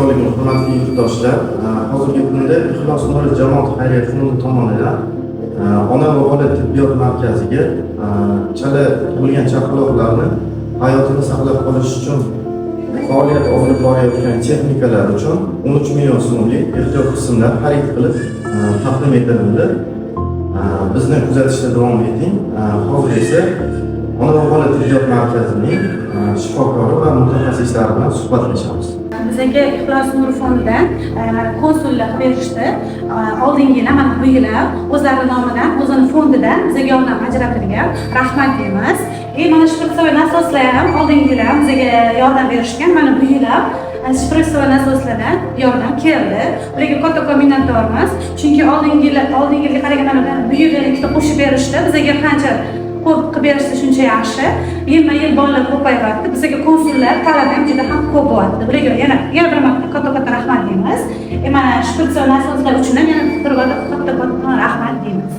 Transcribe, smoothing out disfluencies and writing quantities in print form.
Assalomu alaykum, hurmatli yurtdoshlar. Hozirgi kunda Ixlos nuri jamoat xayriya fondi tomonidan ona va bola tibbiyot markaziga chala tug'ilgan chaqaloqlarni hayotini saqlab qolish uchun faoliyat olib borayotgan texnikalar uchun 13 million so'mlik ehtiyot qismlar xarid qilib taqdim etildi. Bizni kuzatishda davom eting. Hozir esa ona va bola tibbiyot markazining shifokori va mutaxassislari bilan suhbatlashamiz. Bizga Ixlos Nur fondidan konsullik qilib berishdi. Oldingi yil ham, mana bu yil ham o'zlari nomidan, o'zini fondidan bizga yordam ajratilgan, rahmat deymiz. И mana шприцевой насосlar ham oldingi yil ham bizga yordam berishgan, mana bu yil ham шприцевой насосlardan yordam keldi. Ularga kattakon minnatdormiz, chunki oldingi yil, oldingi yilga qaraganda bu yil yana ikkita qo'shib berishdi. Bizga qancha ko'p qilib berishsa, shuncha yaxshi. Yilma yil bolalar ko'payyapti, bizga konsullar talabi ham juda ham ko'p bo'lyapti. Bularga yana bir marta katta katta rahmat deymiz. Mana шприцевой насосlar uchun ham yana bir marta katta katta rahmat deymiz.